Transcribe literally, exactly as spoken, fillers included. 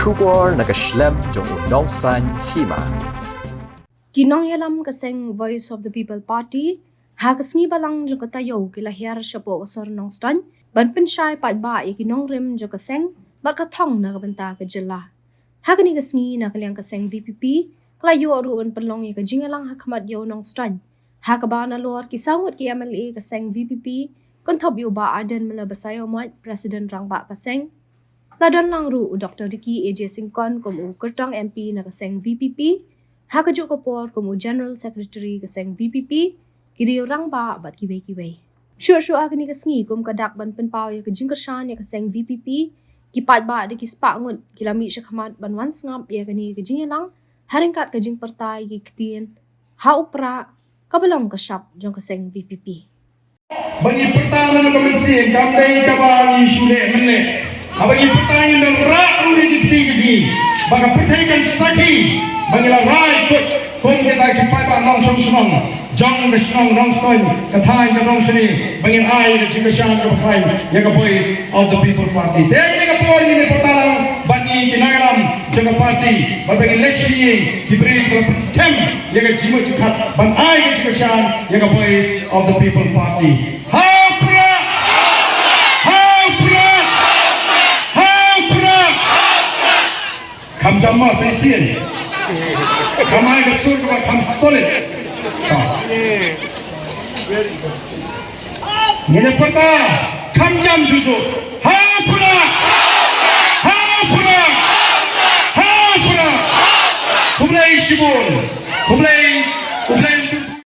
Khubor na ka shlem jong u Nongsaiñ Hima. Ki nongïalam ka seng Voice of the People Party ha ka sngi Balang jong ka taïew ki la hiar shapoh ka sor Nongstoiñ ban pynshai paidbah ïa ki nongrim jong ka seng bad ka thong na ka bynta ka jylla. Ha kane ka sngi na ka liang ka seng V P P ka la ïoh ruh ban pynlong ïa ka jingïalang ha khmat ïa u Nongstoiñ, ha kaba nalor ki saw ngut ki M L A ka seng V P P, kynthup ïa u Bah Ardent Miller Basaiawmoit, President Rangbah ka seng, la don lang ruh u Doctor Ricky A J Syngkon kum u kyrtong M P na ka seng V P P, ha kajuh ka por kum u General Secretary ka seng V P P, ki riew rangbah bad kiwei kiwei. Shuh shuh ha kane ka sngi kum ka dak ban pynpaw ïa ka jingkyrshan ïa ka seng V P P, ki paidbah da ki spah ngut ki la mih shakhmat ban wan sngap ïa kane ka jingïalang ha ryngkat ka jingpyrta ïa ki ktien ha u Prah kaba long ka shap jong ka seng V P P. Ba ngi pyrta na ka mynsiem kam dei kaba ngi shu leh mynleh. Haba ngi pyrta ngin da rah ruh ïa ki kti ka jong ngi ba ka pyrthei kan sakhi ba ngi la rai kut kum kita ki paidbah nongshong shnong jong ka shnong Nongstoiñ, ka thaiñ ka Nongshane, ba ngin ai ka jingkyrshan kaba khlaiñ ïa ka Voice of the People Party. Te ïa ka por ngin ïa pyrta lang bad ngi ki nongïalam jong ka party bad ba ngin leit sha ïing ki briew ba la pynskhem ïa ka jingmut jingpyrkhat ban ai ka jingkyrshan ïa ka Voice of the People Party. Ha u Prah! Ha u Prah! Ha u Prah! Kham jam ma sa shisien. Kham ai ka sur kaba kham solid. Ha. Ngin ïa pyrta kham jam shuh shuh. Ha u Prah! Ha u Prah! Ha u Prah! Khublei shibun. Khublei, khublei.